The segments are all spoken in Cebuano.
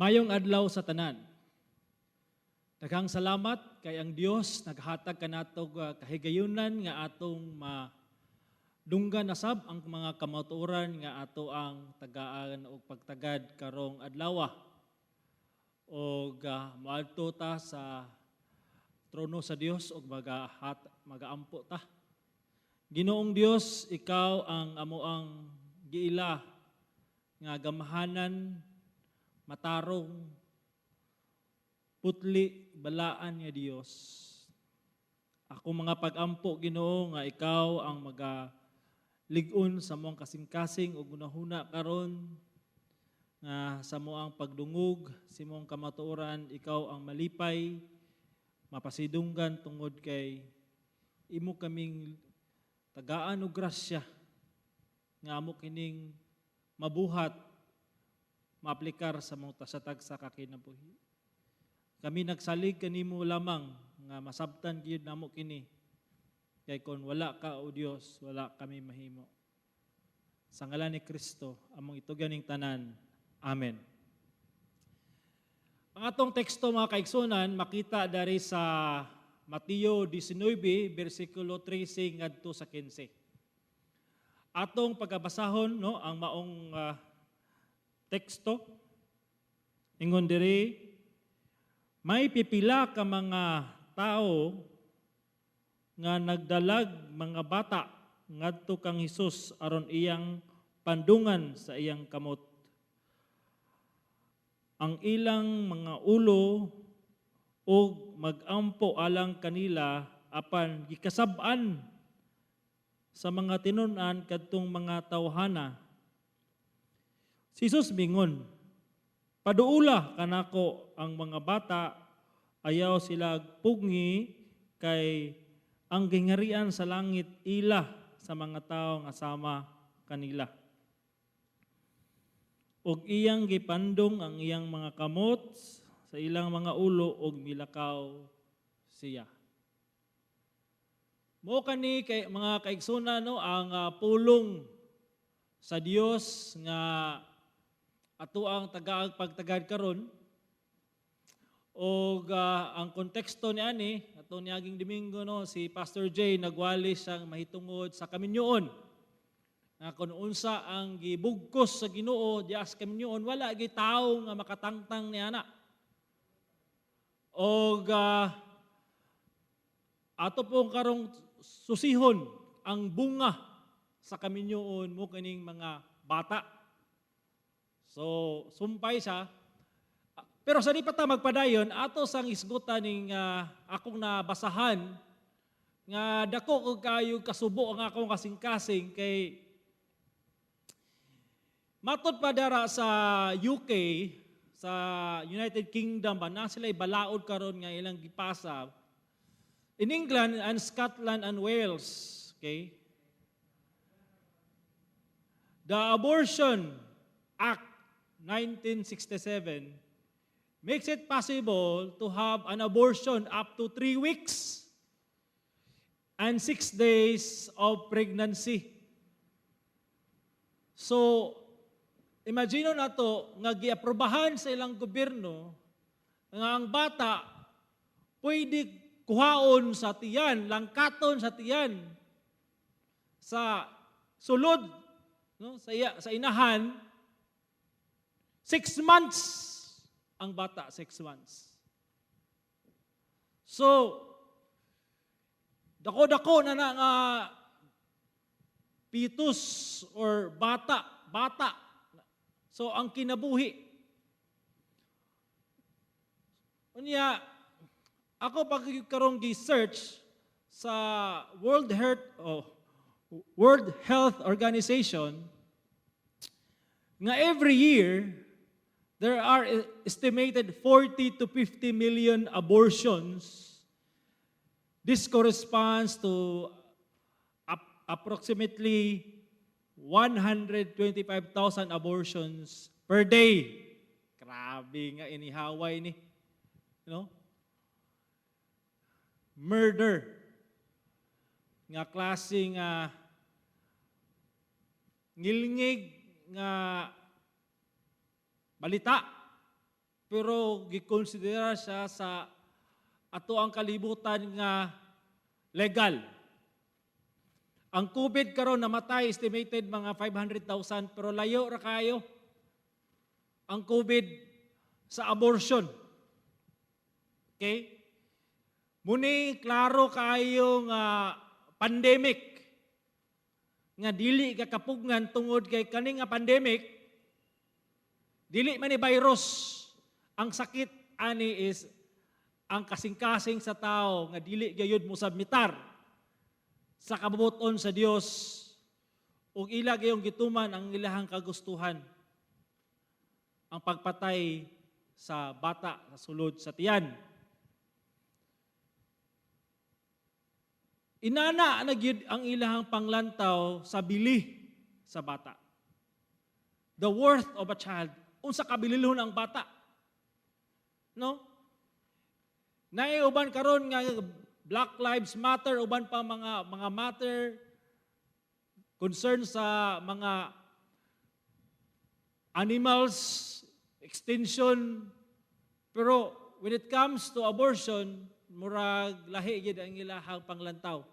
Mayong adlaw sa tanan. Daghang salamat kay ang Dios naghatag kanato kahigayunan nga atong madunggan na sab ang mga kamatuoran nga ato ang tagaan og pagtagad karong adlaw. Og moadto ta sa trono sa Dios og magaampo ta. Ginoong Dios, ikaw ang amoang giila nga gamhanan, matarong, putli, balaan nga Dios. Ako mga pagampo, Ginoo, nga ikaw ang maga lig-on sa among kasing-kasing ug hunahuna karon nga sa among pagdungog sa imong kamatuoran, ikaw ang malipay, mapasidunggan tungod kay imo kaming tagaan og grasya nga amo kining mabuhat, maaplikar sa mong sa tagsa ka kinabuhi. Kami nagsalig kanimo lamang nga masabtan gyud namo kini. Kay kon wala ka, O Dios, wala kami mahimo. Sa ngalan ni Kristo, among itugyan ning tanan. Amen. Ang atong teksto, mga kaigsunan, makita dari sa Mateo 19 bersikulo 13 ngadto sa 15. Atong pagabasahon, no, ang maong teksto. Ingon diri, may pipila ka mga tao nga nagdalag mga bata ngadto kang Hesus aron iyang pandungan sa iyang kamot ang ilang mga ulo ug magampo alang kanila, apan gikasab-an sa mga tinun-an kadtong mga tawhana. Si Jesus mingon, "Paduula kanako ang mga bata, ayaw sila pugngi kay ang gihingarian sa langit ila sa mga tao nga sama kanila." Og iyang gipandong ang iyang mga kamot sa ilang mga ulo og milakaw siya. Mo kani kay mga kaigsunan, no, ang pulong sa Dios nga ato ang tagaag pagtagad karon. Og ang konteksto ni ani ato niaging Domingo, no, si Pastor Jay nagwali siyang mahitungod sa kaminyoon nga kung unsa ang gibugkos sa Ginoo diya sa kaminyoon, wala gi tawo nga makatangtang ni ana. Og ato pong karong susihon ang bunga sa kaminyoon mo kining mga bata. So, sumpay siya. Pero sa di pa ta magpadayon, ato sang isgutan ning akong nabasahan nga dako og kayo kasubo ang akong kasing-kasing kay matod pa dara sa UK, sa United Kingdom ba na sila balaod karon nga ilang gipasa in England and Scotland and Wales, okay? The Abortion Act 1967 makes it possible to have an abortion up to 3 weeks and 6 days of pregnancy. So, imagine nato nga giaprobahan sa ilang gobyerno nga ang bata pwede kuhaon sa tiyan, langkaton sa tiyan, sa sulod, no, sa inahan, 6 months ang bata, 6 months. So, dako-dako na na nga fetus or bata, bata. So, ang kinabuhi. Unya, ako pag karong gi-search sa World Health Organization nga every year there are estimated 40 to 50 million abortions. This corresponds to approximately 125,000 abortions per day. Grabe nga inihaway ni. You know? Murder. Nga klase nga ngilngig nga balita. Pero gikonsidera siya sa ato ang kalibutan nga legal. Ang COVID karon, namatay estimated mga 500,000, pero layo ra kayo ang COVID sa abortion. Okay? Muni klaro kaayo nga pandemic nga dili ka kapugngan tungod kay kani nga pandemic, dili man ni virus. Ang sakit ani is ang kasing-kasing sa tao nga dili gayud mo submitar sa kabubuton sa Dios ug ila gayong gituman ang ilahang kagustuhan, ang pagpatay sa bata sa sulod sa tiyan. Inana na gyud ang ilahang panglantaw sa bili sa bata. The worth of a child. Unsa kabililhon ang bata. No? Naay uban karon nga Black Lives Matter, uban pa mga matter concern sa mga animals, extinction, pero when it comes to abortion, murag lahi gid ang ilahang panglantaw.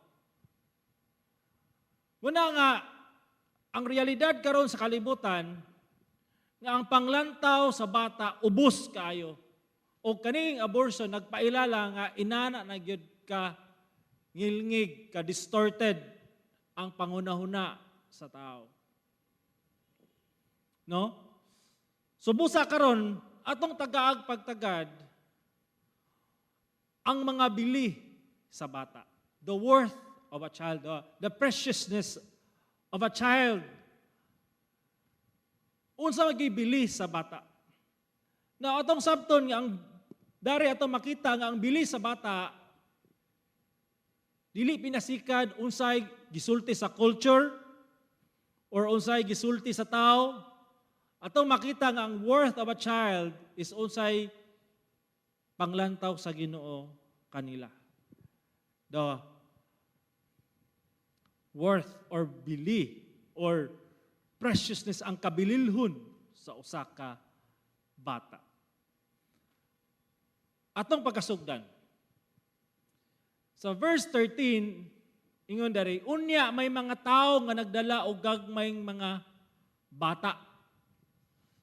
Muna nga ang realidad karon sa kalibutan nga ang panglantaw sa bata ubos kaayo. O kaning abortion nagpailala nga inana na gyud ka ngilngig, ka distorted ang pangunahuna sa tao. No? So busa karon atong tagaag pagtagad ang mga bili sa bata. The worth of a child, the preciousness of a child. Unsa magibili sa bata? Na atong sabton nga ang dari atong makita nga ang bili sa bata dili pinasikad unsay gisulti sa culture or unsay gisulti sa tao. Atong makita nga ang worth of a child is unsay panglantaw sa Ginoo kanila. The worth or bili or preciousness, ang kabililhon sa usa ka bata. Atong pagkasugdan. Sa verse 13, ingon dari, "Unya may mga tao nga nagdala og gagmayng mga bata."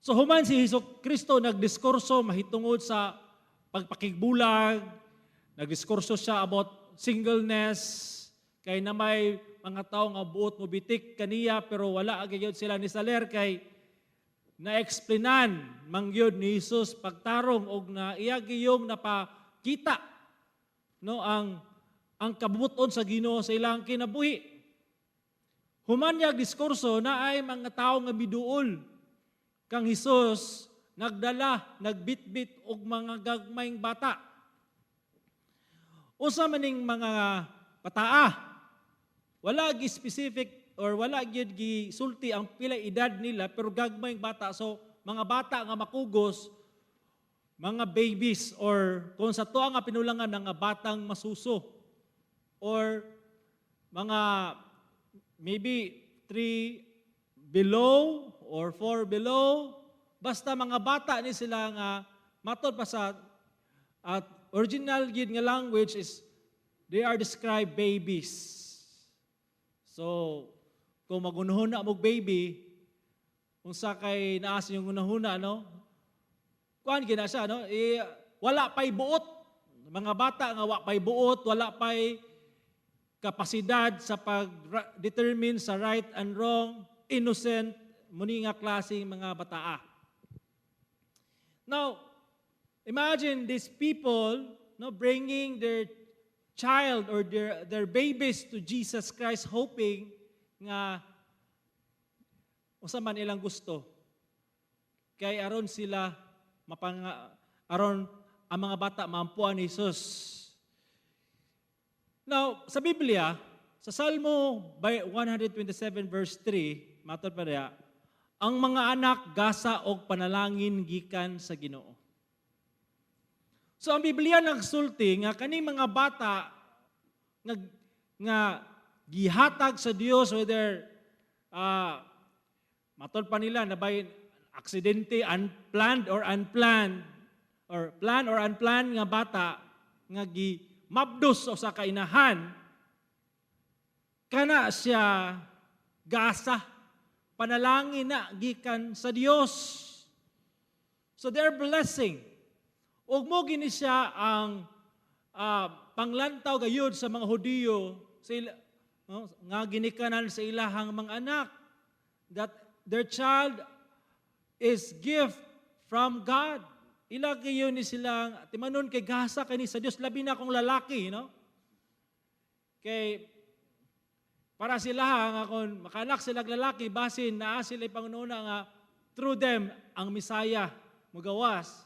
So human si Hesus Kristo nagdiskurso mahitungod sa pagpakigbulag, nagdiskurso siya about singleness, kay na may mga tao nga buot mo bitik kaniya pero wala gyud sila ni saler kay na-explainan mangyud ni Jesus pagtarong og na iya giyong napakita, no, ang kabubuton sa Ginoo sa ilang kinabuhi. Human niya diskurso, na ay mga tao nga miduol kang Hesus, nagdala, nagbitbit og mga gagmayng bata. Unsa maning mga bataa? Wala gi specific or wala gyud gisulti ang pila edad nila, pero gagmayng bata. So mga bata nga makugos, mga babies, or kung sa tuwa nga pinulangan, mga batang masuso or mga maybe 3 below or 4 below, basta mga bata ni sila nga matod pa sa at original gid nga language is they are described babies. So kung magunahuna mo baby, unsa kay naa sa inyong hunahuna, no? Kuan gina siya, no? Eh, wala pay buot. Mga bata nga wa pay buot, wala pay kapasidad sa pag-determine sa right and wrong, innocent, muni nga klaseng mga bataa. Now, imagine these people, no, bringing their child or their babies to Jesus Christ, hoping nga unsa man ilang gusto kay aron sila mapanga, aron ang mga bata maampuan ni Jesus. Now, sa Biblia, sa Salmo by 127 verse 3, matod pa diya, "Ang mga anak gasa og panalangin gikan sa Ginoo." So ang Biblia nagsulti nga kaning mga bata nga gihatag sa Dios, whether matod pa nila na by aksidente, unplanned or unplanned, or plan or unplanned nga bata nga gi mabdos sa usa ka inahan, kana siya gasa, panalangin na gikan sa Dios. So their blessing, ug mo gini siya ang panglantaw gayud sa mga Hudiyo sa ila, no, nga ginikanan sa ilahang mga anak, that their child is gift from God. Ila kayo ni silang timanon kay gasa kani sa Dios, labi na kung lalaki, no? Kay para sila nga kung makaanak sila lalaki, basin naa sila pangununa nga through them ang Messiah mugawas.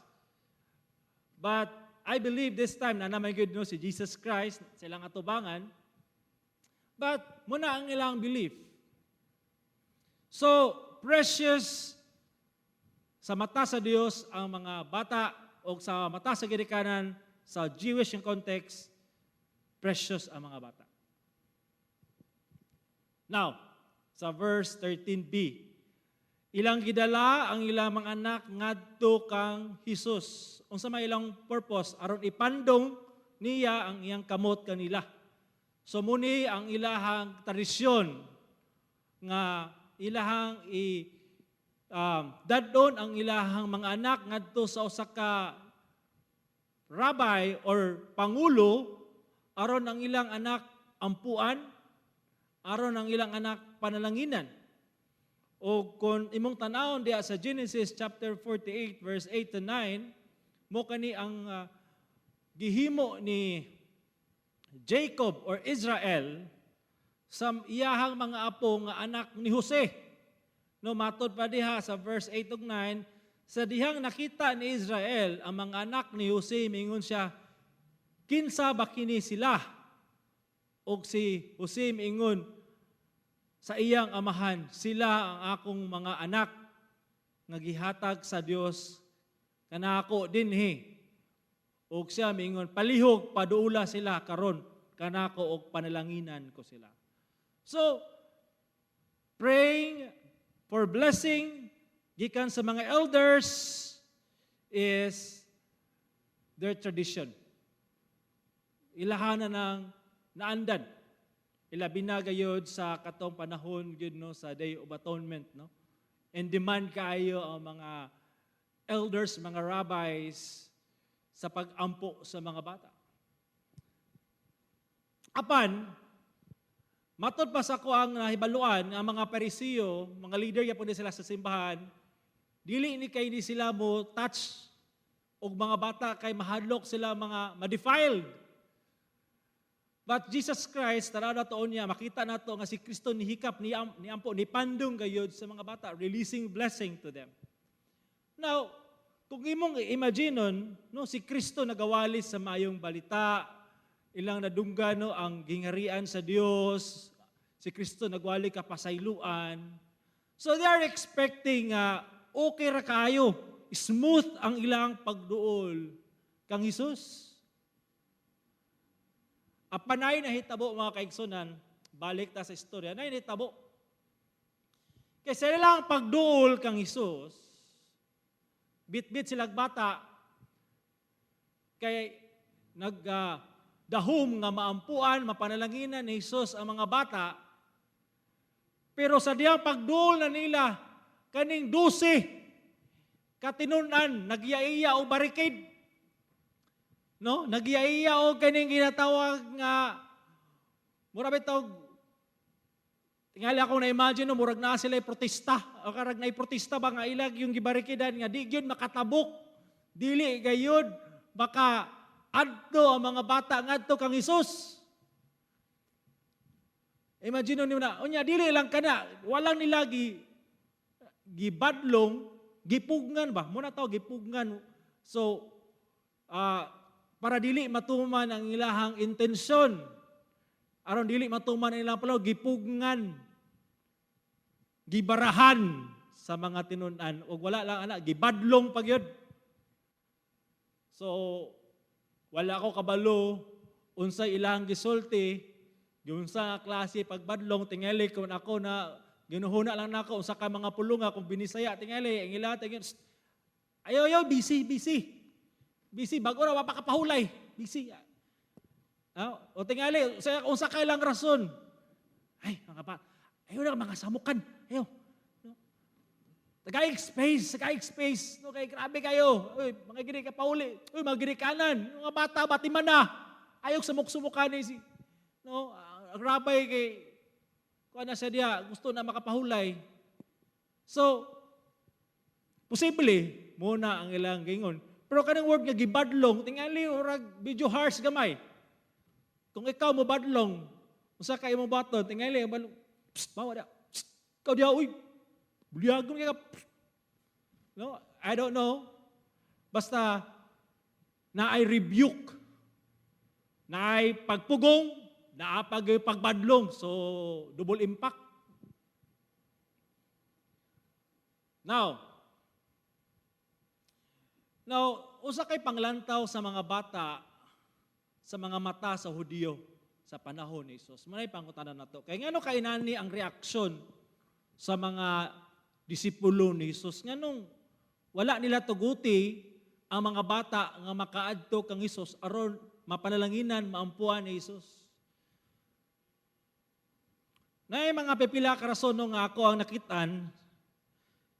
But I believe this time na naman gyud, no, si Jesus Christ silang atubangan. But muna ang ilang belief. So precious sa mata sa Dios ang mga bata o sa mata sa ginikanan sa Jewish context, precious ang mga bata. Now, sa verse 13b, ilang gidala ang ilang mga anak ngadto kang Hesus. Unsa may ilang purpose? Aron ipandong niya ang iyang kamot kanila. So muni ang ilahang tradisyon nga ilahang i dadon ang ilahang mga anak ngadto sa usa ka rabbi or pangulo aron ang ilang anak ampuan, aron ang ilang anak panalanginan. O kung imong tanawon diha sa Genesis chapter 48 verse 8 to 9, mo kani ang gihimo ni Jacob or Israel sa iyahang mga apo nga anak ni Jose. No, matod pa diha sa verse 8 ug 9, sa dihang nakita ni Israel ang mga anak ni Jose, mingon siya, "Kinsa ba kini sila?" Og si Jose mingon sa iyang amahan, "Sila ang akong mga anak nga gihatag sa Dios kanako dinhi." Og siya mingon, "Palihog paduula sila karon kanako og panalanginan ko sila." So, praying for blessing gikan sa mga elders is their tradition. Ilahana ng naandan. Ilabi na gayod sa katong panahon gyud, no, sa Day of Atonement, no. And demand kaayo ang mga elders, mga rabbis sa pag-ampo sa mga bata. Apan, matod pa sa ko ang nahibaluan, ang mga Parisiyo, mga leader yapon ni sila sa simbahan, dili ni kay ni sila mo touch og mga bata kay mahadlok sila mga ma-defiled. But Jesus Christ, tanaw nato niya, makita nato nga si Kristo nihikap, niampo, nipandong gayod sa mga bata, releasing blessing to them. Now, kung imong imaginon, no, si Kristo nagawali sa maayong balita, ilang nadunggan, no, ang gingarian sa Dios, si Kristo nagwali kapasayloan. So they are expecting okay ra kayo, smooth ang ilang pagduol kang Hesus. Apan nay nahitabo, mga kaigsunan, balik ta sa istorya, nay nahitabo. Kay sa ilang pagduol kang Hesus, bit-bit silag bata, kay nag dahom nga maampuan, mapanalanginan ni Jesus ang mga bata. Pero sa diyang pagduol na nila, kaning 12 katinunan, nagyaiya o barricade. No? Nagyaiya o kaning ginatawag nga mura bitaw. Tingali ako na-imagine, no, murag naa sila protesta. O karag na protesta ba nga ilag yung gibarikidan nga di gyud makatabok. Dili gayud baka adto ang mga bata ngadto kang Hesus. Imagine niyo na, unya dili lang kana, walang nila gibadlong, gipugngan ba? Muna tawag gipugngan. So, para dili matuman ang ilahang intensyon, aron dili matuman ang ilang plano, gipugngan, gibarahan sa mga tinun-an ug wala lang ana, gibadlong pa gyud. So, wala ko kabalo unsay ilang gisulti, giunsa nga klase pagbadlong. Tingali kung ako na ginuhuna lang nako unsa ka mga pulunga kung Binisaya, tingali ang ila tingin, "Ayaw, ayaw, busy, busy." Busy, bago ra, wa pa kapahulay. Busy. Ah, o tingali, sa unsa kay lang rason? Ay, mga ba, ayaw na mga samukan. Ayaw. No? Tagaig space, tagaig space. No, kay grabe kayo. Uy, mga gini ka pauli. Uy, mga ginikanan. Mga bata, batiman na. Ayaw samok-sumukan ni si, no, ang rabay kay kuan na siya diya, gusto na makapahulay. So, posible muna ang ilang gingon. Pero kanang word nga gibadlong, tingali urag medyo harsh gamay. Kung ikaw mo badlong, usa ka imong baton, tingali ang badlong, "Psst, bawa da. Psst, ikaw diha, uy. Buliagon ka." Psst. No, I don't know. Basta naay rebuke, naay pagpugong, naa pag pagbadlong. So, double impact. Now, usa kay panglantaw sa mga bata sa mga mata sa Hudiyo sa panahon ni Jesus? Manay pangutana nato. Kay ngano kay nani ang reaksyon sa mga disipulo ni Jesus? Nganong wala nila tuguti ang mga bata nga makaadto kang Jesus aron mapanalanginan, maampuan ni Jesus? Naay mga pipila ka rason, no, nga ako ang nakitaan.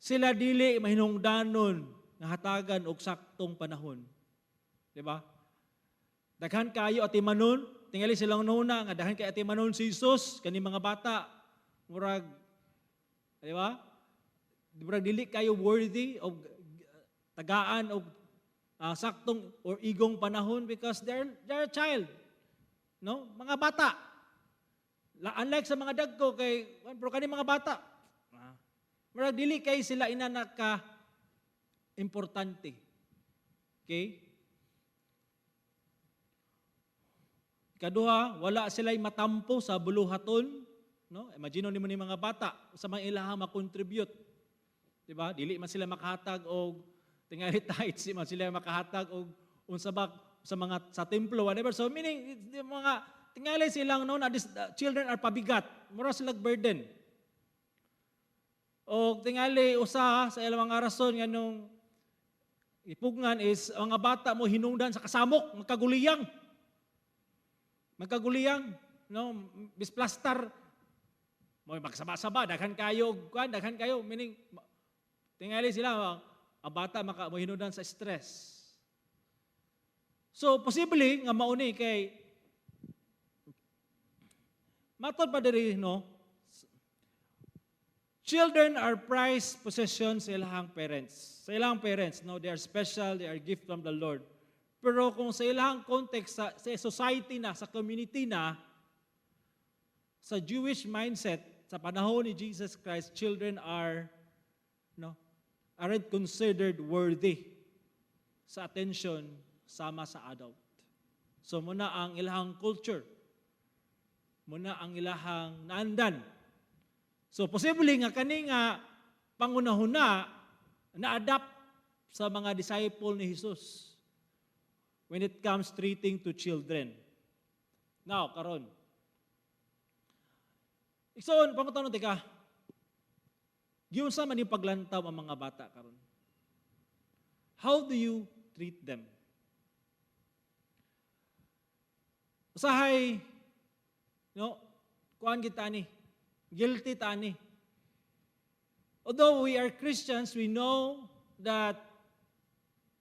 Sila dili mahinungdanon nga hatagan og saktong panahon. Di ba? Daghan kayo atimanon, tingali silang nuna nga daghan kay atimanon si Jesus kani mga bata. Murag, di ba? Murag dili kayo worthy og tagaan og saktong or igong panahon because they're a child. No? Mga bata. Unlike sa mga dagko kay pero kani mga bata. Murag dili kay sila inana ka importante. Okay? Kaduha, wala sila matampo sa buluhaton, no? Imagine nimo ni mga bata sa mga ilaha ma-contribute. Di ba? Dili man sila makahatag og tingali tithes, di man sila makahatag og unsa ba sa mga sa templo, whatever. So meaning mga tingali silang, no, na this, children are pabigat, mura sila burden. O tingali usa sa ilang mga rason nganong ipugngan is ang mga bata mo hinungdan sa kasamok, magkaguliyang. Magkaguliyang, no, bisplastar mo magsaba-saba, daghan kayo kuan, daghan kayo, meaning tingali sila ang bata maka mo hinungdan sa stress. So posible nga mauni kay matod pa diri, no, children are prized possessions sa ilang parents. Sa ilang parents, no, they are special, they are gift from the Lord. Pero kung sa ilang context, sa society na, sa community na, sa Jewish mindset, sa panahon ni Jesus Christ, children are, no, aren't considered worthy sa attention sama sa adult. So muna ang ilahang culture. Muna ang ilahang naandan. So posible nga kani nga pangunahuna na-adapt sa mga disciple ni Jesus when it comes treating to children. Now, karon. Igsoon, pangutan-on tika. Giunsa man yung paglantaw ang mga bata karon? How do you treat them? Usahay, no, kuan kita ni, guilty ta ni. Although we are Christians, we know that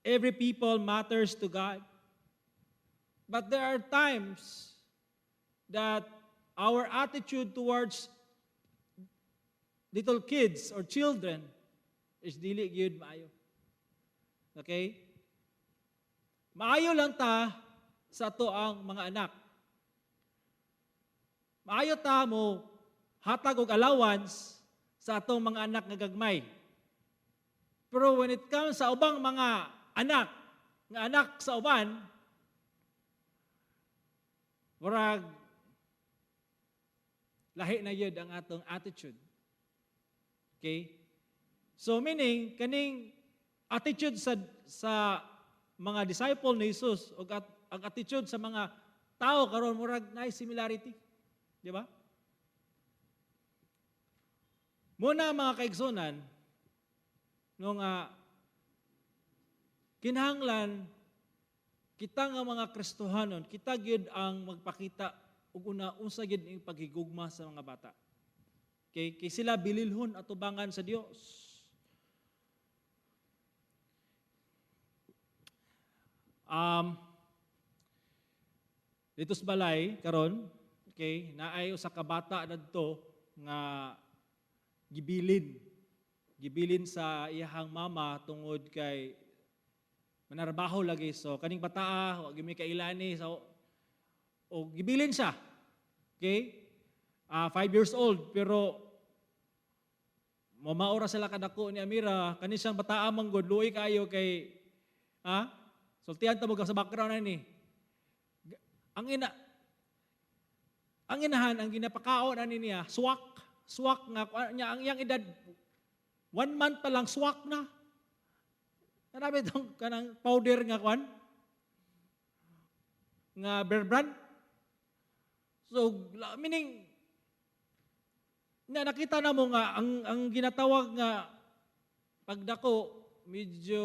every people matters to God. But there are times that our attitude towards little kids or children is dili gyud maayo. Okay? Maayo lang ta sa ato ang mga anak. Maayo ta mo hatag og allowance sa atong mga anak nga gagmay. Pero when it comes sa ubang mga anak, nga anak sa uban, murag lahi na yun ang atong attitude. Okay? So meaning, kaning attitude sa mga disciple ni Jesus o ang attitude sa mga tao karon murag naay similarity. Di ba? Muna, mga kaigsunan, no, nga kinahanglan Kita nga mga Kristohanon, kita gyud ang magpakita og una unsa gyud ing paghigugma sa mga bata. Kay kay sila bililhon atubangan sa Dios. Dito sa balay karon, okay, naay usa ka bata dadto nga gibilin. Gibilin sa iyahang mama tungod kay manarbaho lagi. So kaning bataa, wa gyud mi kailani, so o gibilin siya. Okay? 5 years old, pero mamaora sila kadako ni Amira. Kani siyang bataa man gud, luoy kayo kay sultihan ta mo sa background ani. Ang inahan, ang ginapakaon ani niya, swak swak nga niya. Ang iyang edad, 1 month pa lang, swak na. Kanami tong kanang powder nga kwan nga Bear Brand. So meaning na nakita na mo nga ang ginatawag nga pagdako, medyo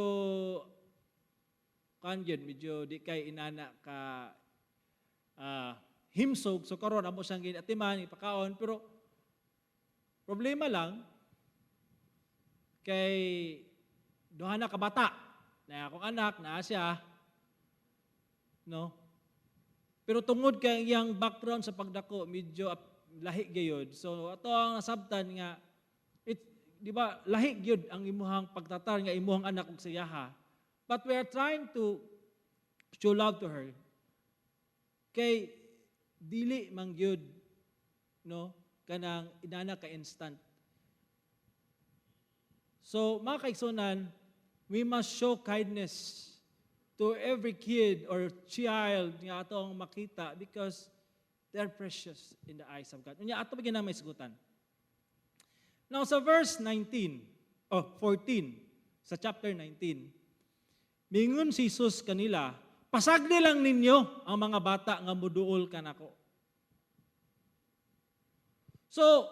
kan gyud, medyo di kay inana ka himsog. So karon amo siyang ginatiman, ipakaon, pero problema lang kay duha na ka bata na akong anak naa siya, no? Pero tungod kay iyang background sa pagdako medyo lahi gayud, so ato ang nasabtan nga it, di ba, lahi gyud ang imuhang pagtatar nga imuhang anak ug sayaha, but we are trying to show love to her kay dili man gyud, no, kanang inana ka instant. So mga kaigsunan, we must show kindness to every kid or child nga ato ang makita because they're precious in the eyes of God. Unya ato pa may sigutan. Now sa verse 19, oh 14 sa chapter 19, mingon si Jesus kanila, "Pasagdi lang ninyo ang mga bata nga muduol kanako." So,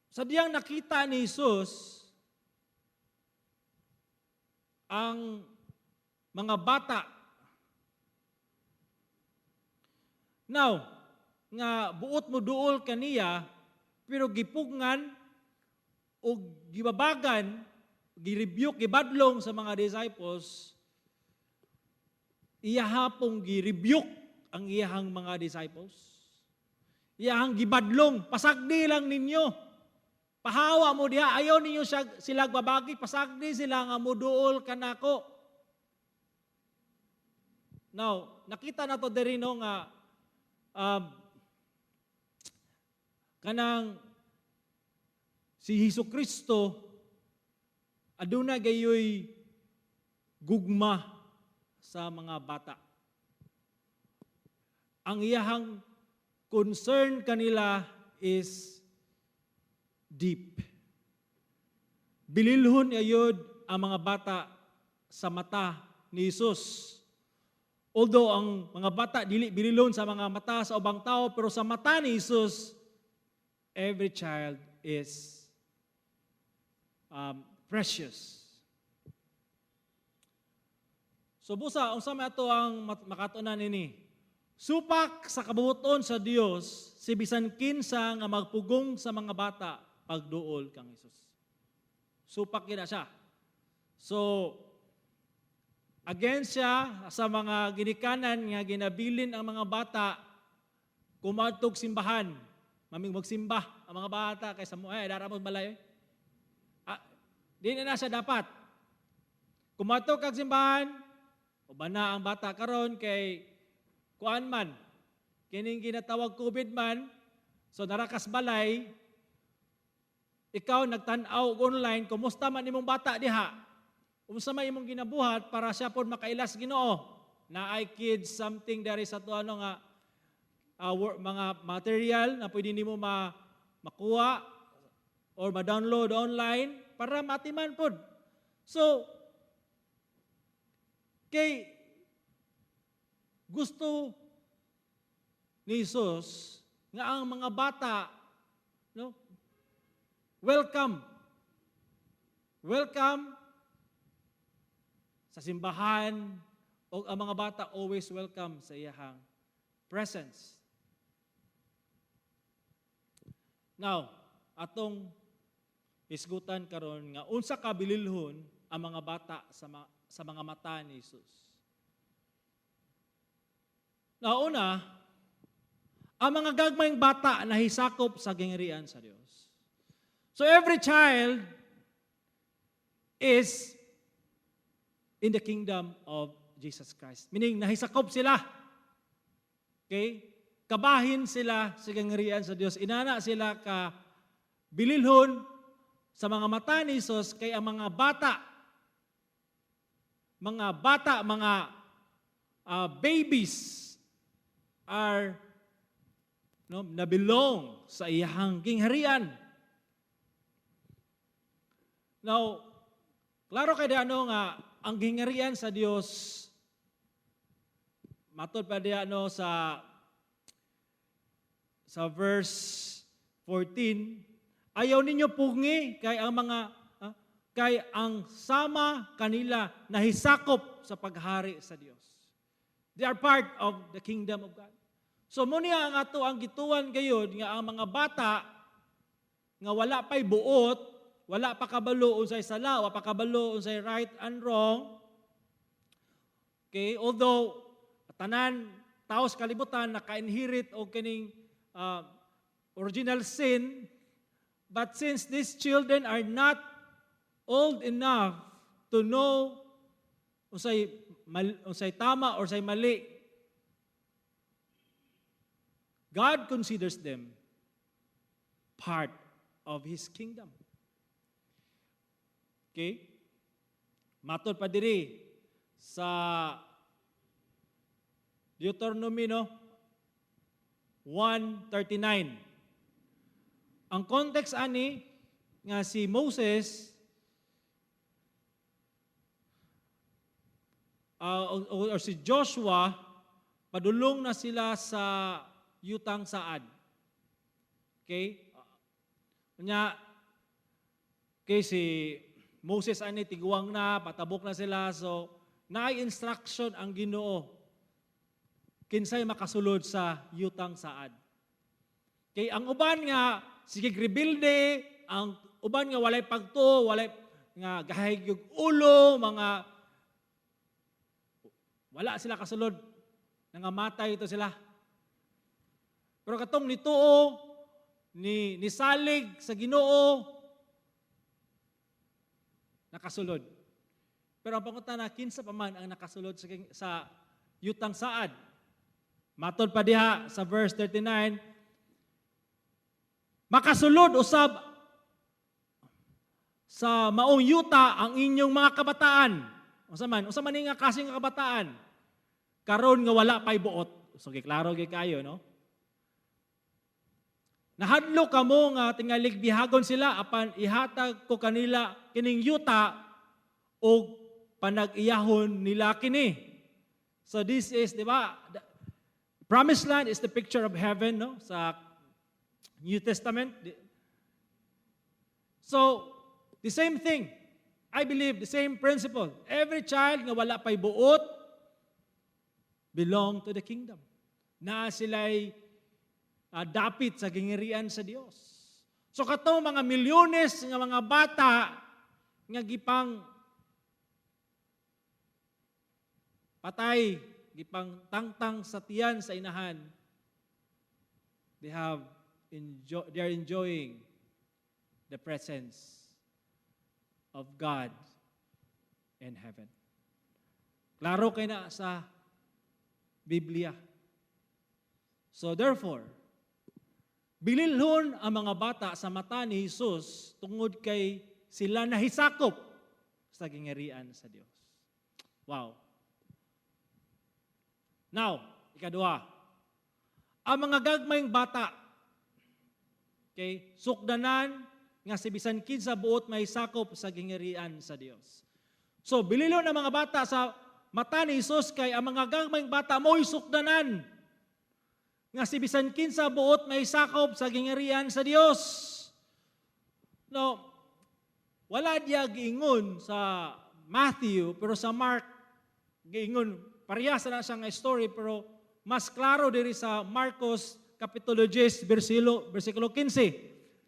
sa diyang nakita ni Jesus ang mga bata. Now, nga buot mo duol kaniya, pero gipugngan o gibabagan, gi-rebuke, gibadlong sa mga disciples, iyaha pong gi-rebuke ang iyahang mga disciples. Iyahang gibadlong, "Pasagdi lang ninyo. Pahawa mo diha, ayaw ninyo siya, sila babagi, pasagdi sila nga muduol kanako." Now, nakita na to diri, no, nga kanang si Hesus Kristo aduna gayoy gugma sa mga bata. Ang iyahang concern kanila is deep. Bililhon ayod ang mga bata sa mata ni Jesus. Although ang mga bata dili bililhon sa mga mata sa ubang tao, pero sa mata ni Jesus, every child is precious. So busa, unsa may ato ang makatunan nini? Supak sa kabuoton sa Dios si bisan kinsa nga magpugong sa mga bata pagduol kang Hesus. Supak gina siya. So against siya sa mga ginikanan nga ginabilin ang mga bata kumadtog simbahan. Maming magsimba ang mga bata kay sa mo ay dara mo balay. Di na na siya dapat. Kumadto kag simbahan, uban na ang bata karon kay kuan man, kining ginatawag COVID man, so narakas balay, ikaw nagtan-aw og online, kumusta man imong bata diha? Unsa man imong ginabuhat para siya pod makailas Ginoo? Naay kids something dari sa to ano nga mga material na pwede nimo makuha or ma-download online para matiman pod. So kay gusto ni Jesus nga ang mga bata, no, welcome, welcome sa simbahan. O ang mga bata always welcome sa iyahang presence. Now, atong hisgutan karon nga unsa ka bililhon ang mga bata sa mga mata ni Jesus. Now, una, ang mga gagmayng bata na hisakop sa gingharian sa Dios. So every child is in the kingdom of Jesus Christ. Meaning, nahisakop sila. Okay? Kabahin sila sa gingharian sa Dios. Inana sila ka bililhon sa mga mata ni Jesus kay ang mga bata, mga babies are, no, na belong sa iyahang gingharian. Now, klaro kay ano nga ang gingharian sa Dios, matod pa diya, no, sa verse 14, "Ayaw ninyo pugngi kay ang sama kanila nahisakop sa paghari sa Dios." They are part of the kingdom of God. So mao niya ang ato ang gituan gayud nga ang mga bata nga wala pay buot, wala pa kabalo unsay sala, wala pa kabalo unsay right and wrong. Okay, although tanan tao sa kalibutan naka-inherit og kining original sin, but since these children are not old enough to know unsay tama or unsay mali, God considers them part of His kingdom. Okay? Matod pa diri sa Deuteronomy, no, 1:39. Ang context ani nga si Moses or si Joshua, padulong na sila sa yutang Saad. Okay? Nya kay si Moses ani tiguang na, patabok na sila, so naay instruction ang Ginoo kinsay makasulod sa yutang Saad. Kay ang uban nga sige rebelde, ang uban nga walay pagtuo, walay nga gahig yung ulo, mga wala sila kasulod, nangamatay ito sila. Pero katong nituo, ni nisalig sa Ginoo, nakasulod. Pero ang pangutana, kinsa pa man ang nakasulod sa yutang Saad? Matod pa diha sa verse 39, "Makasulod usab sa maong yuta ang inyong mga kabataan." Unsa man? Unsa man nga klase nga kabataan? Karon nga wala pay buot. So giklaro gyud kayo, no? "Nahadlok kamo nga tingalig bihagon sila, apan ihatag ko kanila kining yuta og panag-iyahon nila kini." So this is, di ba? The promised land is the picture of heaven, no? Sa New Testament. So, the same thing. I believe the same principle. Every child nga wala pay buot belong to the kingdom. Na sila'y dapit sa gingirian sa Dios. So kato mga milyones nga mga bata nga gipang patay, gipang tangtang sa tiyan sa inahan, they are enjoying the presence of God in heaven. Klaro kay na sa Biblia. So therefore, bililhon ang mga bata sa mata ni Jesus tungod kay sila nahisakop sa gingarian sa Dios. Wow. Now, ikaduha. Ang mga gagmayng bata, okay, sukdanan nga si bisan kinsa buot may sakop sa gingarian sa Dios. So, bililhon ang mga bata sa mata ni Jesus kay ang mga gagmayng bata mo'y sukdanan nga si bisan kinsa buot may sakop sa gingarian sa Dios. No, wala diya giingon sa Matthew, pero sa Mark giingon Parehas na siya nga story, pero mas klaro diri sa Marcos Kapitulo 10 versikulo 15.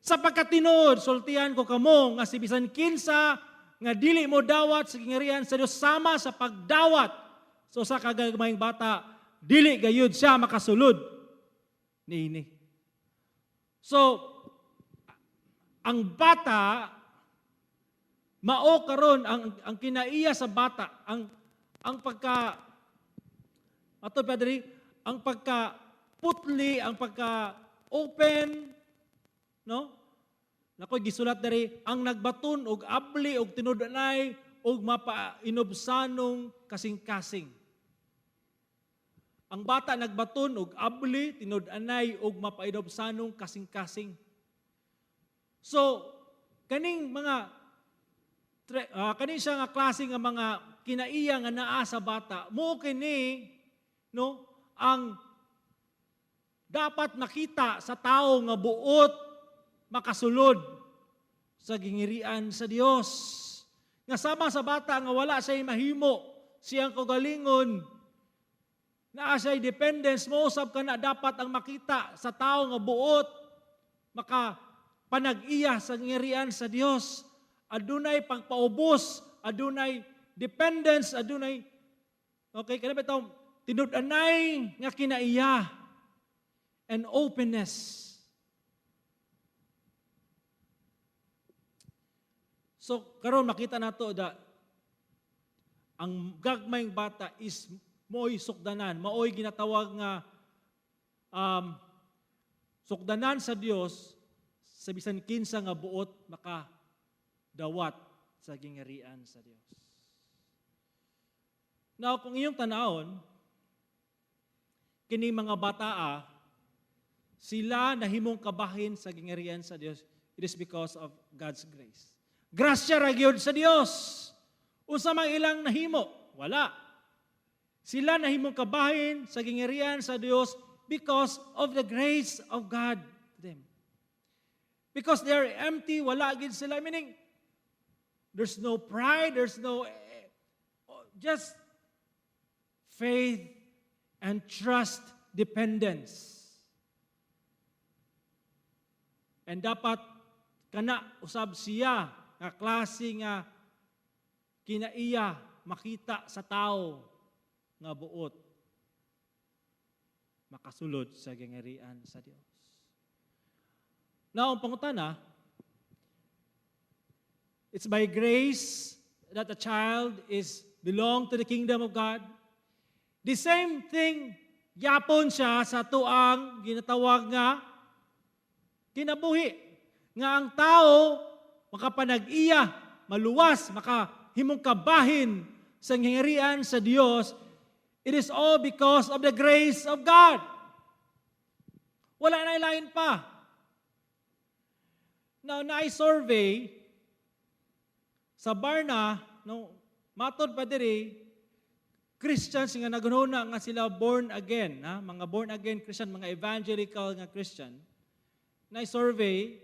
"Sapagkat tinuod, sultian ko kamo nga si bisan kinsa nga dili mo dawat sa gingharian sa Dios sama sa pagdawat sa usa ka gagmayng bata, dili gayud siya makasulod niini." So, ang bata mao karon ang kinaiya sa bata, ang pagka ato pa diri, ang pagka putli, ang pagka open, no? Nako gisulat diri, ang nagbaton og abli og tinud-anay og mapainubsanong kasing-kasing. Ang bata nagbaton og abli, tinud-anay og mapainubsanong kasing-kasing. So, kaning siya nga klase nga mga kinaiya nga naa sa bata, mo kini, no, ang dapat makita sa tao nga buot makasulod sa gingirian sa Dios. Nga sama sa bata nga wala siya mahimo siyang kaugalingon, naa siya dependence, mo usab kana dapat ang makita sa tao nga buot maka panag-iya sa gingirian sa Dios. Adunay pagpaubos, adunay dependence, adunay, okay, kana ba tinud-anay nga kinaiya and openness. So karon makita nato da ang gagmayng bata is mo'y sukdanan, mao'y ginatawag nga sukdanan sa Dios sa bisan kinsa nga buot makadawat sa gingarian sa Dios. Now, kung iyong tanawon, kini mga bataa, sila nahimong kabahin sa gingarian sa Dios, it is because of God's grace. Grasya ra gyud sa Dios. Unsa man ilang nahimo? Wala. Sila nahimong kabahin sa gingarian sa Dios because of the grace of God to them. Because they are empty, wala gid sila. Meaning, there's no pride, there's no, just faith and trust, dependence. And dapat kana usab siya nga klase nga kinaiya makita sa tao nga buot makasulod sa gingarian sa Dios. Now, ang pangutana, it's by grace that a child is belong to the kingdom of God. The same thing, yapon siya sa tuang ginatawag nga kinabuhi. Nga ang tao makapanag-iya, maluwas, makahimong kabahin sa ngingarian sa Dios, it is all because of the grace of God. Wala na lain pa. Now, na survey sa Barna, no, matod pa diri, Christians nga nagununa nga sila born again, ha? Mga born again Christian, mga evangelical nga Christian, na survey,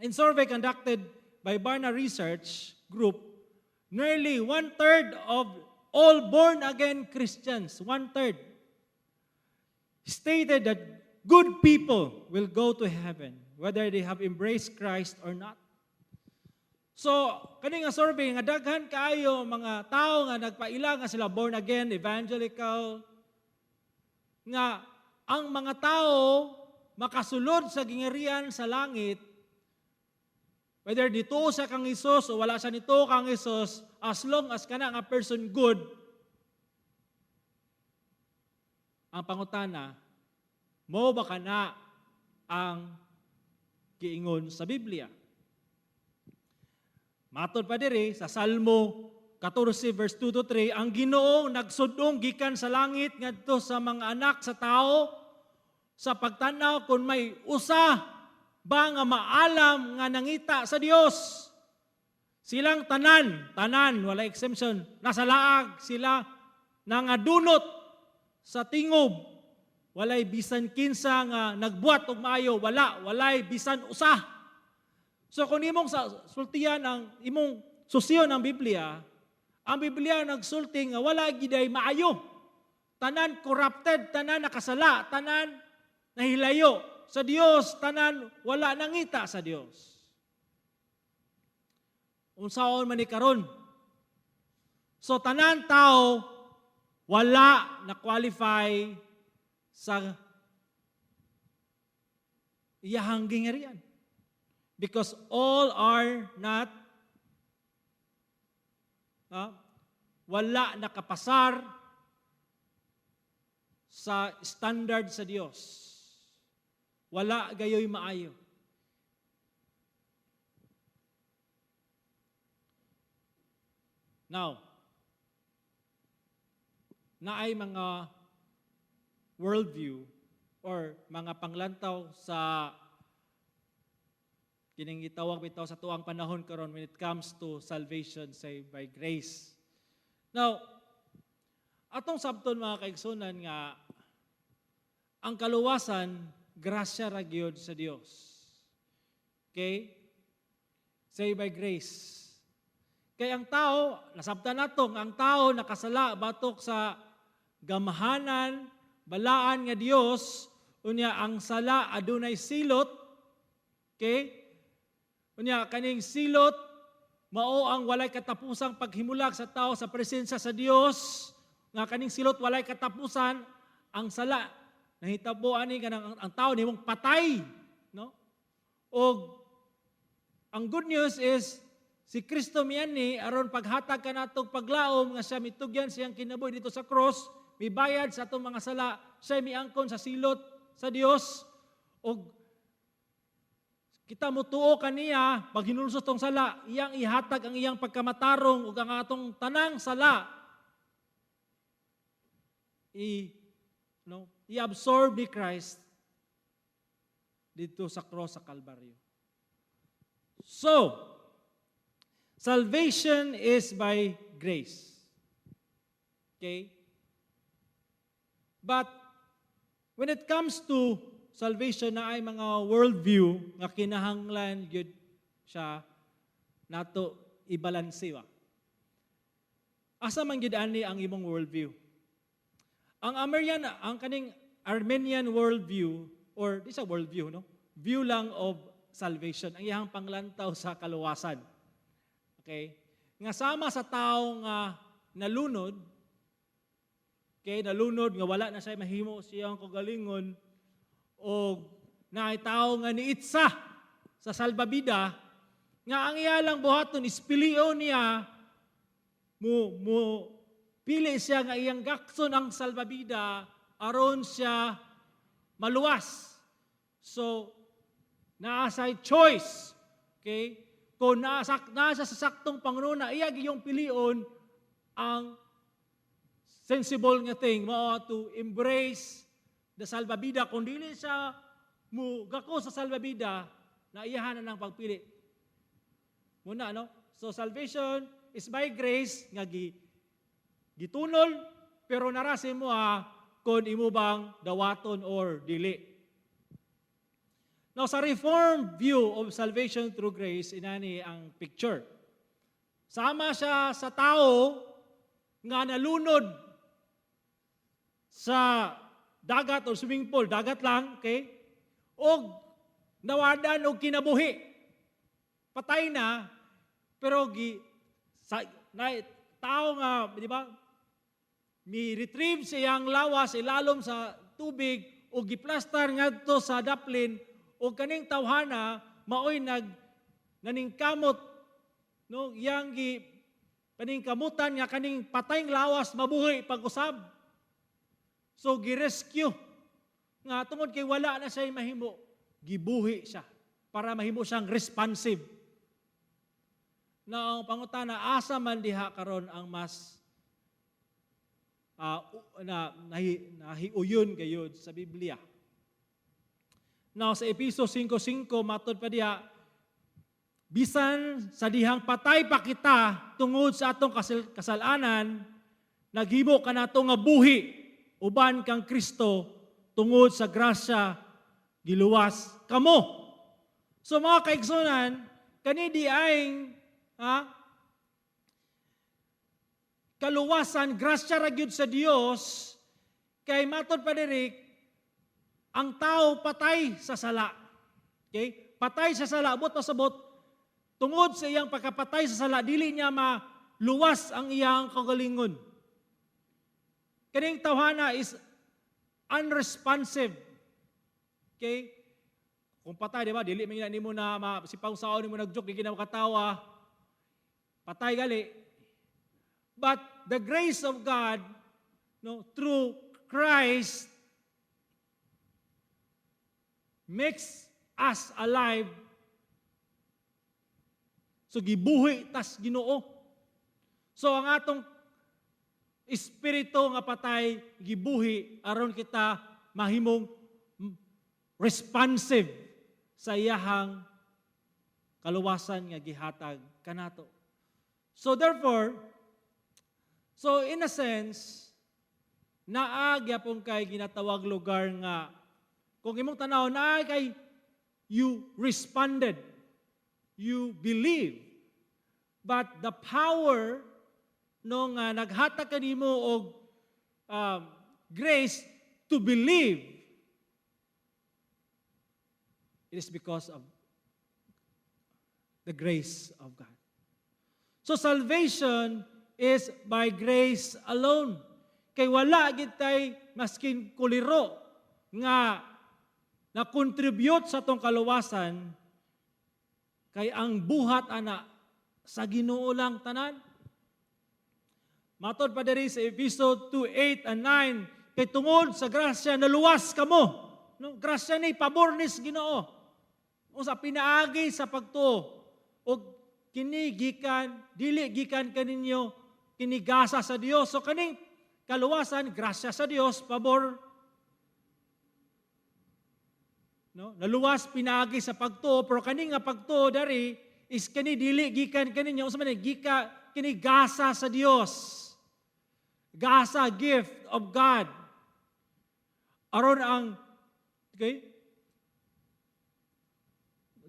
in survey conducted by Barna Research Group, nearly one-third of all born again Christians, one-third, stated that good people will go to heaven, whether they have embraced Christ or not. So, kani nga survey nga daghan kaayo mga tao nga nagpaila nga sila born again, evangelical, nga ang mga tao makasulod sa gingarian sa langit, whether dito sa kang Hesus o wala sa nito kang Hesus, as long as kana nga person good. Ang pangutana, mo ba kana ang giingon sa Biblia? Matod pa diri sa Salmo 14 verse 2 to 3, ang Ginoo nagsudong gikan sa langit ngadto sa mga anak sa tao sa pagtanaw kung may usa ba nga maalam nga nangita sa Dios. Silang tanan, tanan, wala exemption, nasa laag sila nangadunot sa tingob. Walay bisan kinsa nga nagbuhat og maayo, wala, walay bisan usa. So kung imong sa sultian ang imong susiyon ang Biblia, Ang Biblia nagsulti nga wala giday maayo. Tanan corrupted, tanan nakasala, tanan nahilayo sa Dios, tanan wala nangita sa Dios. Unsaon man ni karon? So tanan tao wala na qualify sa iyahang gingarian. Because all are not wala nakapasar sa standard sa Dios. Wala gayoy maayo. Now, naay mga worldview or mga panglantaw sa kining gitawag bitaw sa tuang panahon karon when it comes to salvation saved by grace. Now, atong sabton, mga kaigsunan, nga ang kaluwasan grasya ra gyud sa Dios. Okay? Saved by grace. Kay ang tao, nasabtan nato nga ang tao nakasala batok sa gamhanan, balaan nga Dios, unya ang sala adunay silot. Okay? Unya kaning silot mao ang walay katapusang paghimulag sa tao sa presensya sa Dios, nga kaning silot walay katapusan. Ang sala nahitabo ani kanang ang tao nihimong patay, no? Og ang good news is si Kristo miani aron paghatag kanatong paglaom nga siya mitugyan siyang kinabuhi dito sa cross, mibayad sa atong mga sala, siya miangkon sa silot sa Dios og kita motuo kaniya, pag hinulsos tong sala, iyang ihatag ang iyang pagkamatarong ug ang atong tanang sala i no i-absorb ni Christ dito sa cross sa Kalbaryo. So, salvation is by grace. Okay? But when it comes to salvation, na ay mga worldview nga kinahanglan gyud siya nato ibalanse ba. Asa man gyud ani ang imong worldview? Ang Armenian, ang kaning Arminian worldview or di sa worldview, no? View lang of salvation, ang iyang panglantaw sa kaluwasan. Okay? Nga sama sa tao nga nalunod, okay, nalunod nga wala na siya mahimo siyang kagalingon o naay tao nga niitsa sa salbabida nga ang iya lang buhaton is pilion niya, mo mo pili siya nga iyang gakson ang salbabida aron siya maluwas. So naa say choice. Okay? Kung nasa sa saktong pangununa, iya giyong pilion ang sensible nga thing mao to embrace the salbabida. Kung dili siya mo gako sa salbabida, na iyahan na ng pagpili. Muna, no? So salvation is by grace nga gitunol, pero narasi mo ha kung imo bang dawaton or dili. Now, sa Reformed view of salvation through grace, inani ang picture. Sama siya sa tao nga nalunod sa dagat or swimming pool, dagat lang, okay? Og nawadan og kinabuhi. Patay na, pero gi sa na, tao nga, di ba? Mi retrieve sa iyang lawas ilalom sa tubig o giplastar ngadto sa daplin o kaning tawhana maoy nag naningkamot, no, iyang gi paningkamutan nga kaning patayng lawas mabuhi pag-usab. So gi-rescue nga tungod kay wala na siya mahimo, gibuhi siya para mahimo siyang responsive. Na ang pangutana, asa man diha karon ang mas na nahiuyon gayud sa Biblia? Now, sa Epeso 5:5, matod pa diha, bisan sa dihang patay pa kita tungod sa atong kasalanan, naghimo kanato nga buhi uban kang Kristo, tungod sa grasya giluwas kamo. So mga kaigsunan, kani di ay ha, Kaluwasan, grasya ra gyud sa Dios, kay matod pa diri, ang tao patay sa sala. Okay? Patay sa sala, buot pasabot, tungod sa iyang pagkapatay sa sala, dili niya maluwas ang iyang kagalingon. Kaning tawhana is unresponsive. Okay? Kung patay, di ba? Dili man nimo na sipaw saon nimo nag-joke, di na makatawa. Patay gali. But the grace of God, no, through Christ makes us alive. So gibuhi tas Ginoo. So ang atong espiritu nga patay gibuhi aron kita mahimong responsive sa iyahang kaluwasan nga gihatag kanato. So therefore, so in a sense, naa gyapon kay ginatawag lugar nga kung imong tanaw, naa kay you responded, you believe, but the power no nga naghatag kanimo og grace to believe, it is because of the grace of God. So salvation is by grace alone. Kay wala gid tay maskin kuliro nga na-contribute sa atong kaluwasan, kay ang buhat ana sa Ginoo lang tanan. Matod pa diri sa Efeso 2:8 and 9, kay tungod sa grasya naluwas kamo. No, grasya ni pabor ni sa Ginoo. Unsa pinaagi sa pagtuo, og kini gikan, dili gikan kaninyo, kini gasa sa Dios. So kaning kaluwasan, grasya sa Dios, pabor, no, naluwas pinaagi sa pagtuo, pero kani nga pagtuo dari is kani dili gikan kaninyo. Unsa man ni gika kini? Gasa sa Dios, gasa, gift of God, aron ang, okay,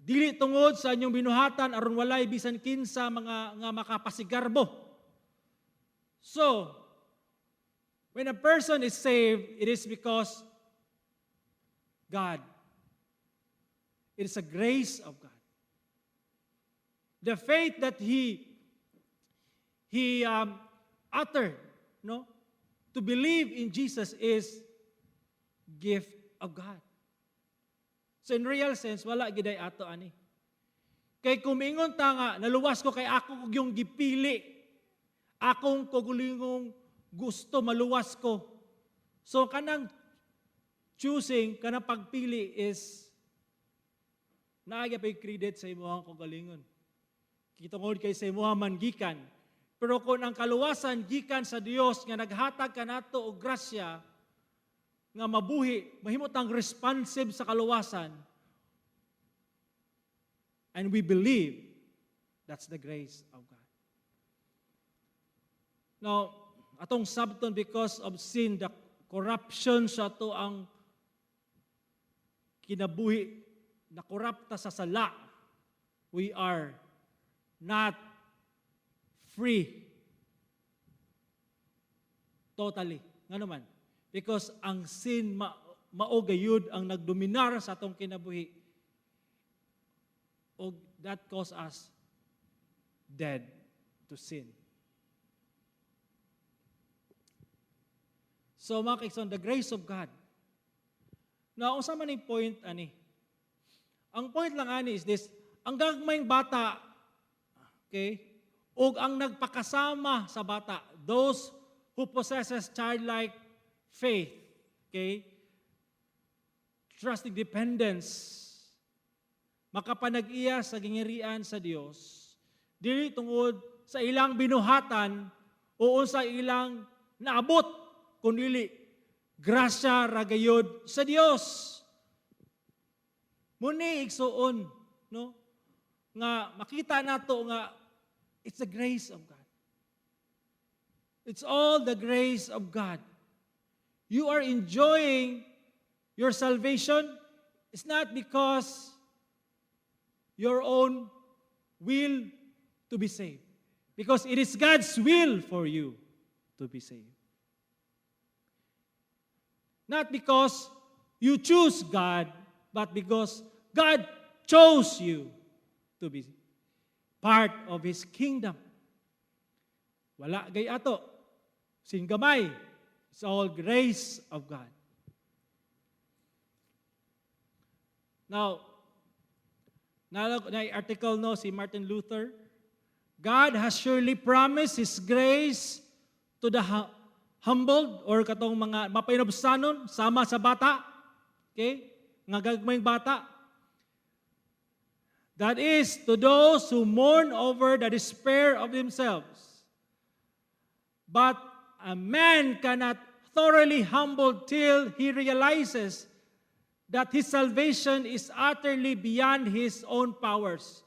dili tungod sa inyong binuhatan, aron walay bisan kinsa mga nga makapasigarbo. So when a person is saved, it is because God. It is a grace of God. The faith that he uttered, no, to believe in Jesus is gift of God. So in real sense, wala giday ato ani. Kay kung miingon ta nga, naluwas ko kay ako kog yung gipili, akong kagulingong gusto, maluwas ko. So kanang choosing, kanang pagpili is naa pa'y credit sa imong kagalingon. Kitungod kay sa imuha man gikan. Pero kung ang kaluwasan gikan sa Dios nga naghatag kanato og grasya nga mabuhi, mahimo tang responsive sa kaluwasan, and we believe, that's the grace of God. Now, atong sabton, because of sin, the corruption sa ato ang kinabuhi, nakorapta sa sala, we are not free totally. Nga naman? Because ang sin mao gayud ang nagdominar sa atong kinabuhi. Og that cause us dead to sin. So mga kaigsoon, the grace of God. Now, unsa man ang point ani? Ang point lang ani is this, ang gagmayng bata, okay, ug ang nagpakasama sa bata, those who possesses childlike faith, okay, trusting dependence, makapanag-iya sa gingirian sa Dios, dili tungod sa ilang binuhatan o sa ilang naabot, kundi grasya ra gayod sa Dios. Muni igsuon, no? Nga makita nato nga it's the grace of God. It's all the grace of God. You are enjoying your salvation. It's not because your own will to be saved. Because it is God's will for you. to be saved. Not because you choose God, but because God chose you to be part of His kingdom. Wala gay ato. Sin gamay. It's all grace of God. Now, na article, no, si Martin Luther, "God has surely promised His grace to the humbled," or katong mga mapainubsanon sama sa bata. Okay? Nga gagmayng bata. "That is, to those who mourn over the despair of themselves. But a man cannot thoroughly humble till he realizes that his salvation is utterly beyond his own powers."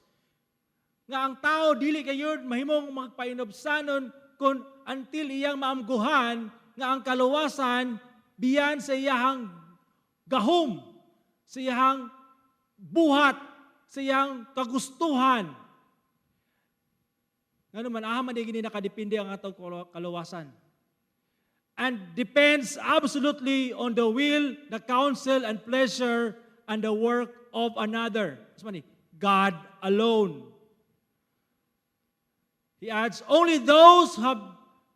Nga ang tao dili kayo mahimong magpainubsanon kung until iyang maamguhan nga ang kaluwasan beyond sa iyahang gahom, sa iyahang buhat, sa iyang kagustuhan. Ngano man aha man di gini nakadepende ang atong kaluwasan. "And depends absolutely on the will, the counsel, and pleasure, and the work of another." Mas man ni, God alone. He adds, "Only those who have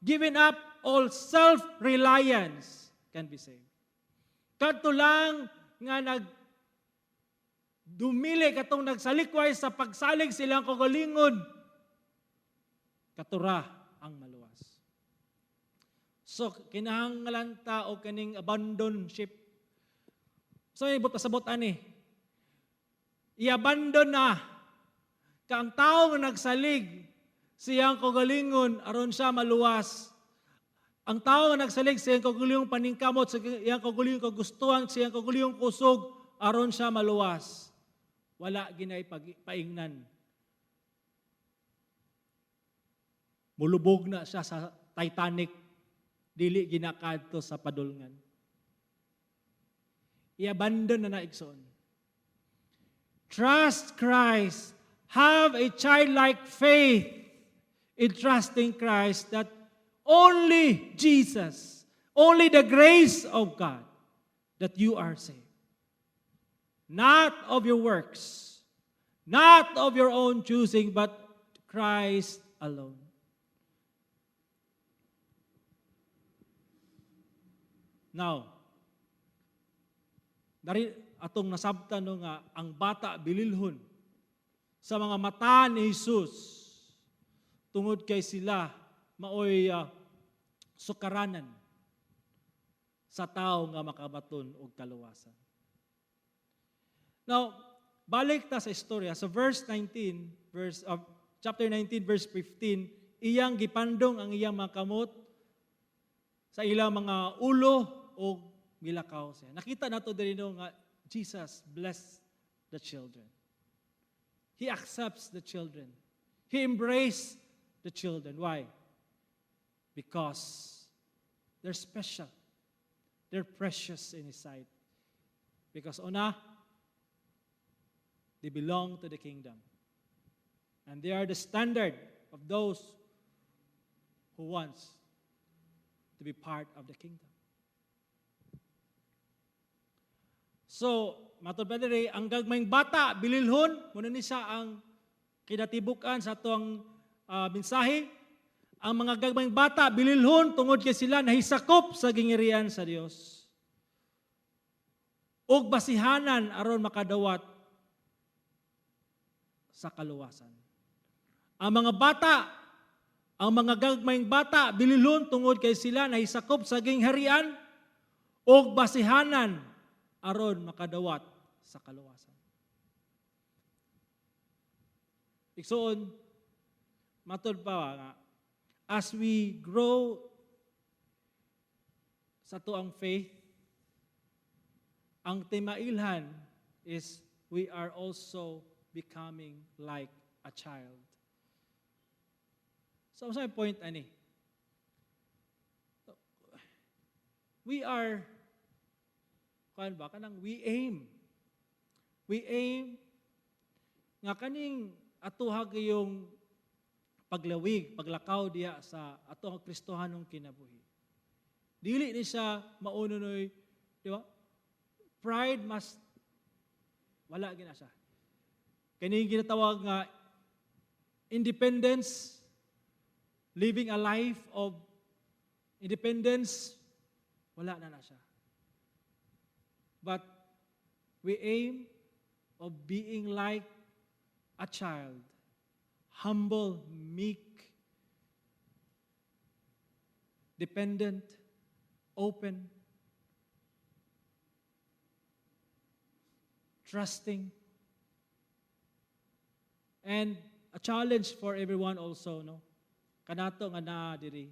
given up all self-reliance can be saved." Kadto lang nga nag dumili, katong nagsalikway sa pagsalig silang kagalingon, katura ang maluwas. So kinahanglan ta og kaning abandonship. So ibot pasabot ani. I-abandon na ka ang tao nga nagsalig siyang kagalingon aron siya maluwas. Ang tao nga nagsalig sa iyang kaugalingong paningkamot, sa iyang kaugalingong kagustuhan, sa iyang kaugalingong kusog aron siya maluwas. Wala ginay paingnan. Mulubog na siya sa Titanic, dili ginakadto sa padulngan. I-abandon na na, igsoon. Trust Christ. Have a childlike faith in trusting Christ that only Jesus, only the grace of God, that you are saved. Not of your works, not of your own choosing, but Christ alone. Now, dari atong nasabtan, no, nga ang bata bililhon sa mga mata ni Jesus tungod kay sila maoy sukaranan sa tao nga makabaton og kaluwasan. Now, balik ta sa istorya sa verse 19, verse of chapter 19 verse 15, iyang gipandong ang iyang mga kamot sa ilang mga ulo o milakaw siya. Nakita nato diri, no, nga Jesus blessed the children. He accepts the children. He embraced the children. Why? Because they're special. They're precious in His sight. Because una, they belong to the kingdom. And they are the standard of those who wants to be part of the kingdom. So, matod pa diri, ang gagmayng bata, bililhon, muna ni siya ang kinatibukan sa atong mensahe. Ang mga gagmayng bata, bililhon, tungod kay sila nahisakop sa gingirian sa Dios. Og basihanan aron makadawat sa kaluwasan. Ang mga bata, ang mga gagmayng bata, bililhon tungod kay sila nahisakop sa gingharian og basihanan aron makadawat sa kaluwasan. Igsoon, matod pa nga, as we grow sa tuang faith, ang timailhan is we are also becoming like a child. So, sa point ani? We are, kuan ba, kanang we aim. We aim nga kaning atuha yung Paglawig, paglakaw diha sa ato ang Kristohanong kinabuhi. Dili ni siya maunonoy, di ba? Pride must wala gina siya. Kani ginatawag nga independence, living a life of independence, wala na na siya. But we aim of being like a child, humble, meek, dependent, open, trusting, and a challenge for everyone also, no? Kanato nga naa diri.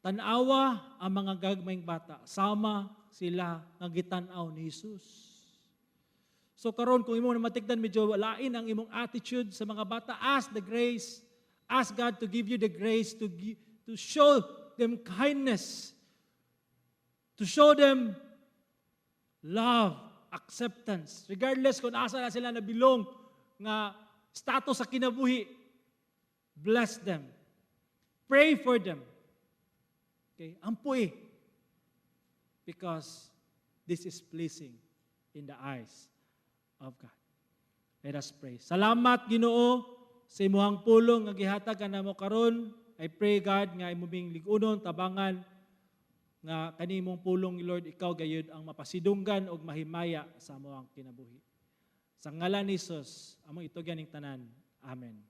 Tan-awa ang mga gagmayng bata, sama sila nga gitan-aw ni Jesus. So karon, kung imo na matikdan medyo lain ang imong attitude sa mga bata, ask the grace, ask God to give you the grace to show them kindness, to show them love, acceptance, regardless kung asa na sila nabilong nga status sa kinabuhi. Bless them. Pray for them. Okay? Ampoy. Because this is pleasing in the eyes of God. Let us pray. Salamat, Ginoo, sa imuhang pulong nga gihatag kanamo karon. I pray, God, nga imo ming lig-unon, tabangan nga kanimong pulong, Lord, ikaw gayud ang mapasidunggan og mahimaya sa among kinabuhi. Sa ngalan ni Jesus, among itugyan ning tanan. Amen.